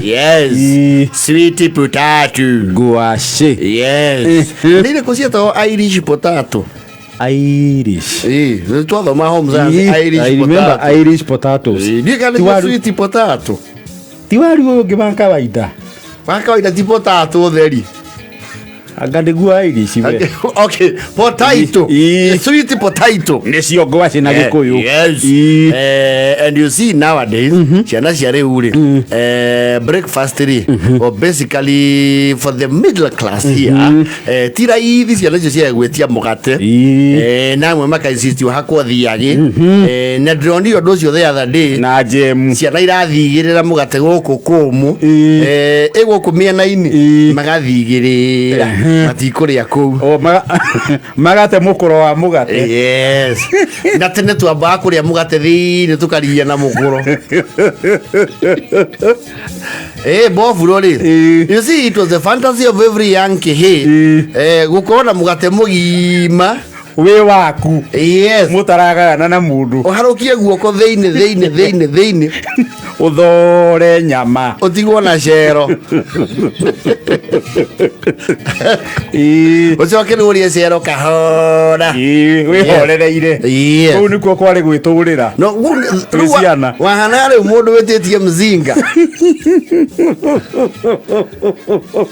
Yes. Ii. Sweet potato. Ngwacĩ. Yes. Nĩ irĩkũ ciĩtagwo Irish potato? Irish. Ĩĩ, nĩ twathoma home science, Ii, Irish I remember potato. Irish potatoes. Ĩĩ, ndiũĩ kana Ti nĩcio waru- sweet potato. Ti waru ũyũ ũngĩ wa kawaida. Wa kawaida ti potato theri. Anga nĩguo Irish we. Okay, potato. Ii. Sweet potato. Nĩcio ngwacĩ na Gĩkũyũ. Yes. Ii. And you see nowadays, ciana cia rĩu rĩ, breakfast rĩ, or basically for the middle class here, ti raithi ciana icio cia gwĩtia mũgate. Ii. Na amwe makainsist ũhakwo thiagĩ. Na ndĩronire ũndũ ũcio the other day. Na jemu. Ciana irathigĩrĩra mũgate gũkũ kũmũ. Ii. Ĩ gũkũ mĩena-inĩ Ii. magathigĩrĩra matikũrĩa kũu. O, magate mũkũro wa mũgate. Yes. Na tene twambaga kũrĩa mũgate thĩinĩ tũkaria na mũkũro. Boburo rĩ. Ĩĩ. You see, it was the fantasy of every young kĩhĩ. Ĩĩ. Gũkorwo na mũgate mũgima. Wĩ waku. Yes. Mũtaragayana na mũndũ. Ũharũkie guoko thĩinĩ thĩinĩ thĩinĩ thĩinĩ. Ũthore nyama. Ũtigwo na cero. Ĩĩ. Ũcoke rĩu ũrĩe cero kahora. Ĩĩ, wĩhorereire. Yes. Kũu nĩkuo kwarĩ gwĩtũrĩra. No, rĩu ciana. Wahana rĩu mũndũ wĩtĩtie mzinga.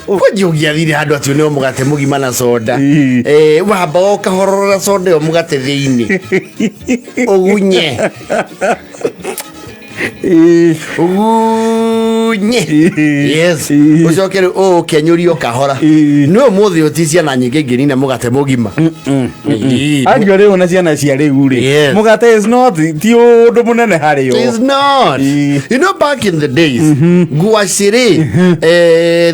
Kwanji ũngĩathire handũ atĩ ũneo mũgate mũgima na soda. Ĩĩ. Wambaga ũkahorora soda ĩyo mũgate thĩinĩ. Ũgunye. Ĩĩ. Ũgunye. Ĩĩ. Yes. Ĩĩ. Ũcoke rĩu ũũkenyũrie o kahora. Ĩĩ. Nĩ ũmũthĩ ũti ciana nyingĩ ingĩnina mũgate mũgima. Ĩĩ. Acio rĩu na ciana cia rĩu rĩ. Yes. Mũgate is not ti ũndũ mũnene harĩ o. It's not. Ĩĩ. You know, back in the days, ngwacĩ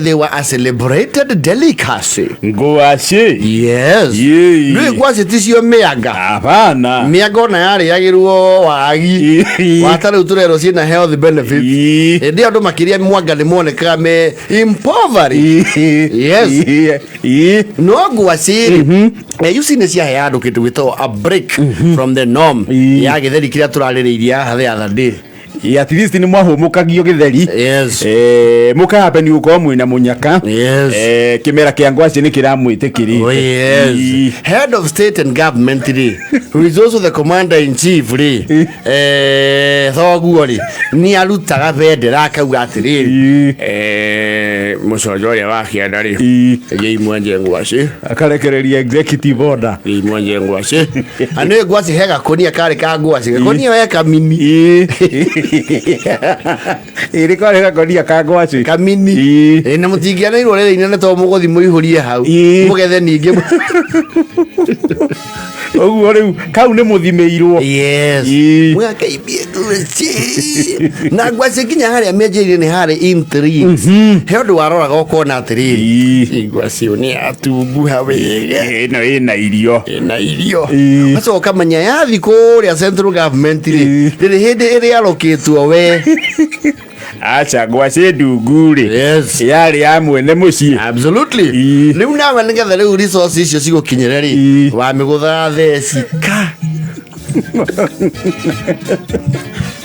they were a celebrated delicacy. Ngwacĩ. Yes. Ĩĩ. Rĩu ngwacĩ ticio mĩanga. Hapana. Mĩanga ona yarĩagĩrwo wagi. Ĩĩ. Wata rĩu tũrerwo ciĩna health benefits. Ĩĩ. Hĩndĩ ĩyo andũ makĩria mwanga nĩ monekaga me impoverished. Yes. Ĩĩ. Ĩĩ. No ngwacĩ rĩ, ici nĩ ciaheaga andũ kĩndũ gĩtagwo a break from the norm Ĩĩ. ya gĩtheri kĩrĩa tũrarĩrĩirie haha the other day. Ĩĩ, at least nĩ mwahũmũkagio gĩtheri. Yes. Mũkahapeni gũkorwo mwĩna mũnyaka. Yes. Kĩmera kĩa ngwacĩ nĩ kĩramwĩtĩkĩrĩte. Oh, yes. Ĩĩ. Head of state and government rĩ, who is also the commander in chief rĩ, thoguo rĩ, nĩ arutaga bendera akauga atĩrĩrĩ, Ĩĩ. Mũconjo ũrĩa wa kĩanda rĩ, Ĩĩ. thiĩi mwenje ngwacĩ, Akarekereria executive order. thiĩi mwenje ngwacĩ. Na nĩ ngwacĩ he gakonia karĩ ka ngwacĩ, gakonia we kamini. Ĩĩ. Ĩĩ, nĩ kwarĩ gakonia ka ngwacĩ. Kamini. Ĩĩ. Na mũtingĩanĩirwo rĩrĩ inene tondũ mũgũthiĩ mũihũrie hau. Ĩĩ. Mũgethe ningĩ. Ũguo rĩu kau nĩ mũthimĩirwo. Yes. Ĩĩ. Mũgakaimbie ngwacĩ. Na ngwacĩ nginya harĩa mĩenjeire nĩ harĩ intrigues. He ũndũ waroraga ũkona atĩrĩrĩ. Ĩĩ. Ngwacĩ ĩyo nĩ yatunguha wega. Ĩno ĩna irio. Ĩna irio. Ĩĩ. Ũgacoka ũkamenya yathi kũrĩa central government rĩ, Ĩĩ. ndĩrĩ hĩndĩ ĩrĩ alokĩtwo we. Aca ngwacĩ ndungu rĩ. Yes. Yarĩ ya mwene mũciĩ. Absolutely. Ĩĩ. Rĩu nawe nĩgetha rĩu resources icio cigũkinyĩre rĩ, Ĩĩ. wamĩgũthaga theci ka.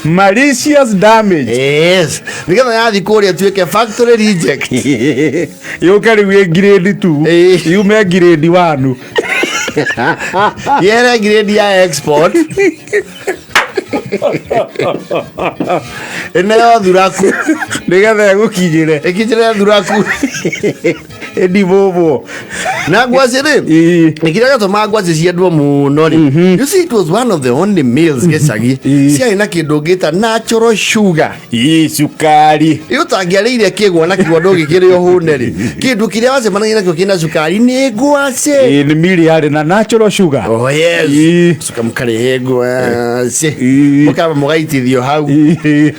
Malicious damage. Yes. Nĩgetha yathi kũrĩa ĩtuĩke factory reject. Yũke rĩu ĩ grade 2. Ĩĩ. Yume grade 1. Yere grade ya export. Ĩneo thuraku. Nĩgetha ĩgũkinyĩre. Ĩkinyĩre thuraku. Ĩndibũbwo. Na ngwacĩ rĩ, Ĩĩ. kĩrĩa gĩatũmaga ngwacĩ ciendwo mũno rĩ, you see it was one of the only meals gĩcagi Ĩĩ. ciarĩ na kĩndũ ũngĩta natural sugar. Ĩĩ, cukari. Ĩ ũtangĩarĩire kĩgwa na kĩgwa ndũngĩkĩrĩa ũhũne rĩ, kĩndũ kĩrĩa wacemanagia nakĩo kĩna cukari nĩ ngwacĩ. Ĩĩ, nĩ miri yarĩ na natural sugar. Oh yes. Ĩĩ. Coka mũkarĩhe ngwacĩ. Ĩĩ. Mũkamba mũgaitithio hau. Ĩĩ.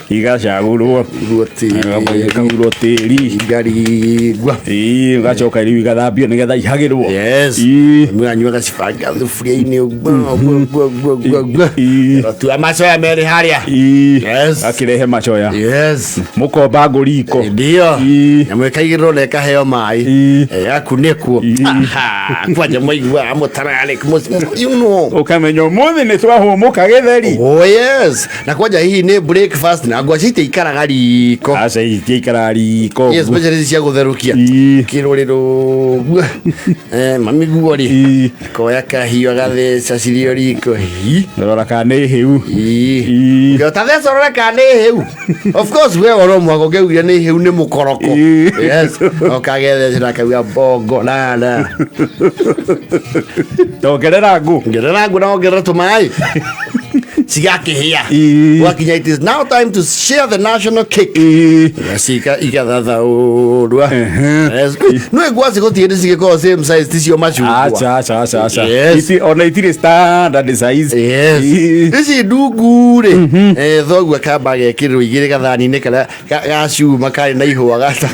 Igacagũrwo. Igurwo tĩri. Ikahurwo tĩri. Ikarigwa. Ĩĩ, ũgacoka rĩu igathambio nĩgetha Nĩgetha ihagĩrwo. Yes. Ii. Mami agacibanga thuburia-inĩ ũguo, ũguo, ũguo, ũguo, ũguo, ũguo. Ii. Tua macoya merĩ harĩa. Ii. Yes. Akĩrehe macoya. Yes. Mũkomba ngũ riko. Ndio. Ii. Nyamũ ĩkaigĩrĩrwo na ĩkaheo maĩ. Ii. Ĩgakunĩkwo. Ii. Aha, kwanja mwaiguaga mũtararĩko, you know. Ũkamenya ũmũthĩ nĩ twahũmũka gĩtheri. Oh yes. Na kwanja hihi nĩ breakfast na ngwaci itiikaraga riko. Aca itiikaraga riko. Yes, especially ici cia gũtherũkia. Ii. Kĩrũrĩrũ ũguo. Mami guo rĩ. Ii. Koya kahiũ agatheca cirio riko. Hi. Rora kana nĩ hĩu. Ii. Ii. Ũngĩhota theca ũrore kana nĩ hĩu. Of course we oro mwaka ũngĩaugire nĩ hĩu nĩ mũkoroko. Ii. Yes. Ũkagethecera akauga bongo nana. Ongerera ngũ. Ongerera ngũ na ongerera tũmaĩ. Cigakĩhĩa. Ii. Gwakinya it is now time to share the national cake. Ii. Cika igathathaũrwa. Yes. Nĩ ngwacĩ gũtirĩ hĩndĩ cigĩkorwo same size ticio macungwa. Acha acha acha acha. Yes. Ona itirĩ standard size. Yes. Ii. Ici ndungu rĩ, thoguo akamba agekĩrĩrwo igĩrĩ gathani-inĩ karĩa ga cuma karĩ na ihũa gata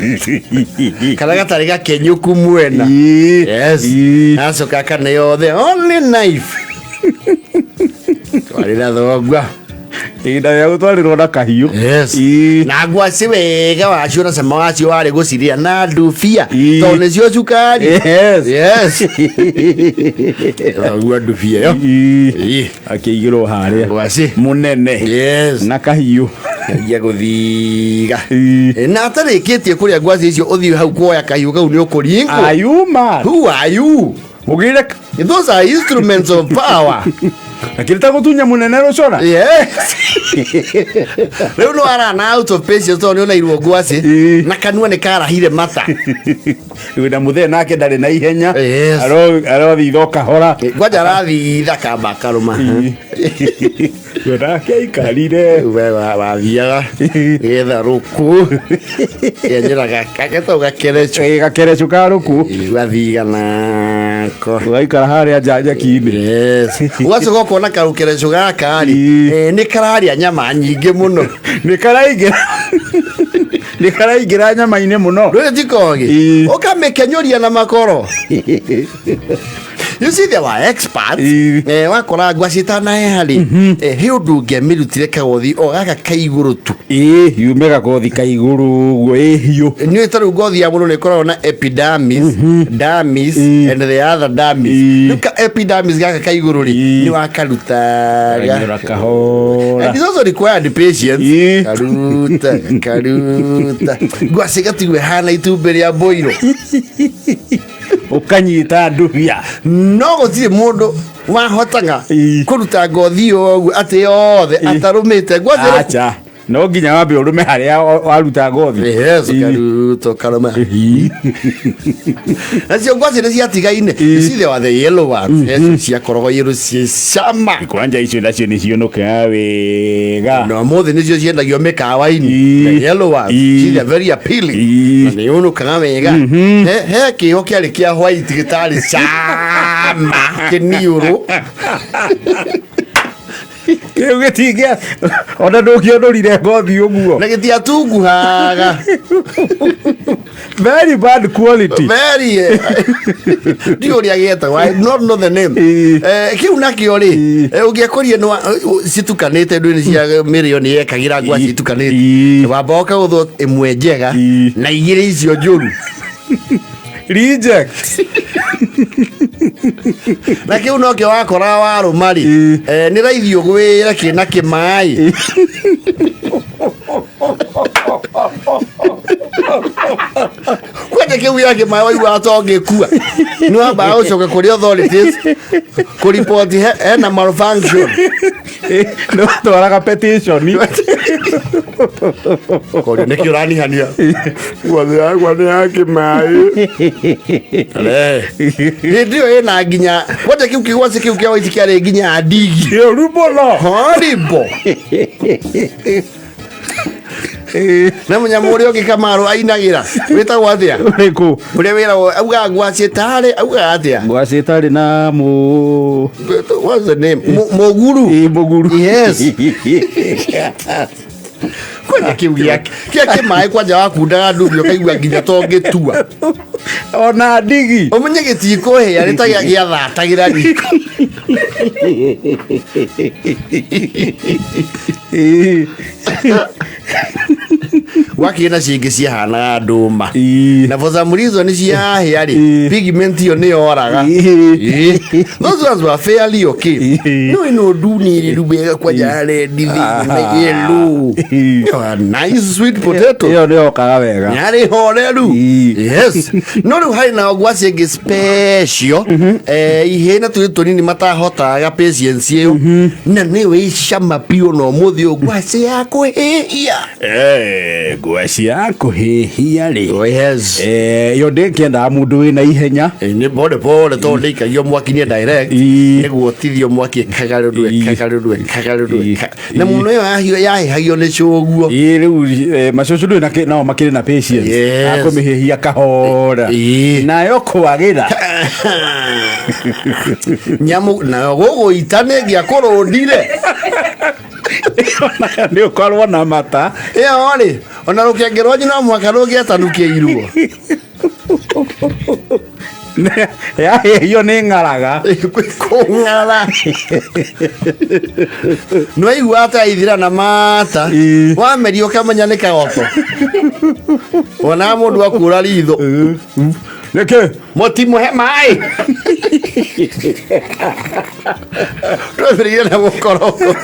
karĩa gatarĩ gakenyũku mwena. Ii. Yes. Ii. Acoka akaneo the only knife. Twarĩra thogua. Ihinda rĩa gũtwarĩrwo na kahiũ. Yes. Ii. Na ngwacĩ wega wacio na cama wacio warĩ gũcirĩa na ndubia Ii. tondũ nĩcio cukari. Yes. Yes. Thoguo ndubia ĩyo. Ii. Ii. Akĩigĩrwo harĩa. Ngwacĩ. Mũnene. Yes. Na kahiũ. Ngia gũthiga. Ii. Na atarĩkĩtie kũrĩa ngwacĩ icio ũthiĩ hau kuoya kahiũ kau nĩ ũkũringwo. Are you mad? Who are you? Ũgĩre Those are instruments of power. akĩrĩ ta gũtunya mũnene rũcora. Yes. Rĩu nĩ warana out of patience tondũ nĩ ũnairwo ngwacĩ Ii. na kanua nĩ karahire mata. Na mũthee nake ndarĩ na ihenya. Yes. Arothitha o kahora. Kwanja arathitha kamba akarũma. We nake aikarire. We wathiaga getha rũkũ kenyera gagetagwo gakereco. Ĩ, gakereco ka rũkũ. Gathiga nako. Ũgaikara harĩa nja nyeki-inĩ. Yes. Ũgacoka ũkona karũkereco gaka rĩ, Ii. nĩ kararĩa nyama nyingĩ mũno. Nĩ karaingĩra. Nĩ karaingĩra nyama-inĩ mũno. Ndũĩ ti kogi? Ii. Ũkamĩkenyũria na makoro. You see there were experts. Ii. Wakora ngwacĩ itanaheha rĩ, he ũndũ ũngĩamĩrutire kagothi o gaka ka igũrũ tu. Ĩ, yume gakothi ka igũrũ ũguo ĩ hiũ. Nĩ ta rĩu ngothi ya mũndũ nĩ ĩkoragwo na epidermis, dermis Ii. and the other dermis. Ii. Rĩu ka epidermis gaka ka igũrũ rĩ, Ii. nĩ wakarutaga. Kanyũra kahora. And it's also required patience. Ii. Karuta, karuta. Ngwacĩ gatigwo ĩhana itumbĩ rĩa mboiro. Ũkanyita ndubia. No gũtirĩ mũndũ wahotaga Ii. kũruta ngothi ĩyo ũguo atĩ yothe atarũmĩte ngwacĩ. Acha. No nginya wambe ũrũme harĩa waruta ngothi. Yes, Ii. ũkaruta ũkarũma. Ii. Nacio ngwacĩ nĩ ciatigaine. You see there were the yellow ones. Yes, ciakoragwo yellow ciĩ cama. Kwanja icio nacio nĩ cionũkaga wega. Na ũmũthĩ nĩcio ciendagio mĩkawa-inĩ. Ii. The yellow ones. Ii. See, they're very appealing. Ii. Na nĩ ũnũkaga wega. He kĩho kĩarĩ kĩa white gĩtarĩ cama kĩniũrũ. Kĩu gĩtingĩa ona ndũngĩonũrire ngothi ũguo. Na gĩtiatunguhaga. Very bad quality. Very ndiũ ũrĩa gĩetagwo. I not know the name. Ii. Kĩu nakĩo rĩ, Ii. ũngĩakorire nĩ citukanĩte ndũĩ nĩ cia mĩrĩo nĩ yekagĩra ngwacĩ Ii. itukanĩte. Ii. Wamba ũkagũthwo ĩmwe njega Ii. na igĩrĩ icio njũru. Reject. Na kĩu nokĩo wakoraga warũma rĩ, Ii. nĩ raithi ũgwĩre kĩna kĩmaĩ. Kwanja kĩu gĩa kĩmaĩ waiguaga ta ũngĩkua. Nĩ wambaga gũcoka kũrĩ authorities kũripoti hena malfunction. Nĩ watwaraga petition. Korio nĩkĩ ũranihania? Ngwacĩ yakwa nĩ ya kĩmaĩ. Hĩndĩ ĩyo ĩna nginya kwanja kĩu kĩgwacĩ kĩu kĩa white kĩarĩ nginya ndigi. Kĩũru mũno. Horrible. Na mũnyamũ ũrĩa ũngĩ Kamaru ainagĩra wĩtagwo atĩa? Ũrĩkũ? Ũrĩa wĩragwo augaga ngwacĩ tarĩ augaga atĩa? Ngwacĩ ĩtarĩ na mũ What's the name? Mũguru. Ĩ, mũguru. Yes. Kwanja kĩu gĩake kĩa kĩmaĩ kwanja wakundaga ndumbi ũkaigua nginya tongĩtua. Ona ndigi. Ũmenye gĩtikũhĩa nĩ ta gĩathatagĩra riko. Gwakĩrĩ na cingĩ ciahanaga ndũma. Na for some reason ciahĩa rĩ, pigment ĩyo nĩ yoraga. Ĩĩ. Those ones were fairly okay. No ĩno ndune rĩu wega kwanja ya red thĩinĩ na yellow. Ĩyo nice sweet potato. Ĩyo nĩ yokaga wega. Yarĩ horeru. Yes. No rĩu harĩ na ngwacĩ ĩngĩ special, ihĩĩ na tũirĩtu tũnini matahotaga patience ĩyo, na nĩ wĩcama biũ na ũmũthĩ ũyũ ngwacĩ ya kũhĩhia. Ngwacĩ ya kũhĩhia rĩ. Oh, yes. Ĩyo ndĩngĩendaga mũndũ wĩna ihenya. Nĩ pole pole tondũ ndĩikagio mwaki-inĩ direct. Nĩguo tithio mwaki ĩkagarũrwo, ĩkagarũrwo, ĩkagarũrwo. Na mũno ĩyo yahĩhagio nĩ cũguo. Ĩĩ, rĩu macũcũ ndũĩ nao makĩrĩ na patience. Akũmĩhĩhia kahora. Nayo kwagĩra. Nyamũ nayo gũgũita nĩ ngĩakũrũndire. Nĩ ũkorwo na mata. Ĩyo rĩ, ona rũkenge rwanyu no mũhaka rũngĩatanukĩirwo. Yahĩhio nĩ ng'araga. Kũng'ara. Nĩwaigua ata ithira na mata. Wameria ũkamenya nĩ kagoto. Wona mũndũ akura ritho. Nĩkĩ? Mũtimũhe maĩ. Twambĩrĩirie na mũkoroko.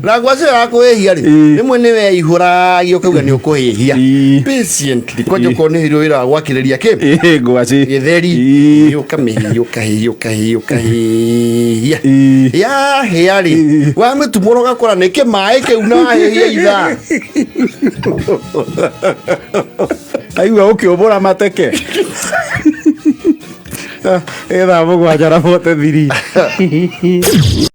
Na ngwacĩ ya kũhĩhia rĩ, rĩmwe nĩ weihũragia ũkauga nĩ ũkũhĩhia. Patiently, kwanja ũkorwo nĩ ũheirwo wĩra wa gwakĩrĩria kĩ? Ngwacĩ. Gĩtheri. Ũkamĩhĩhia, ũkahĩhia, ũkahĩhia, ũkahĩhia. Yahĩa rĩ, wamĩtumũra ũgakora nĩ kĩmaĩ kĩu na wahĩhia ithaa. Aigua ũkĩũmbũra mateke. Ĩ thaa 7:43.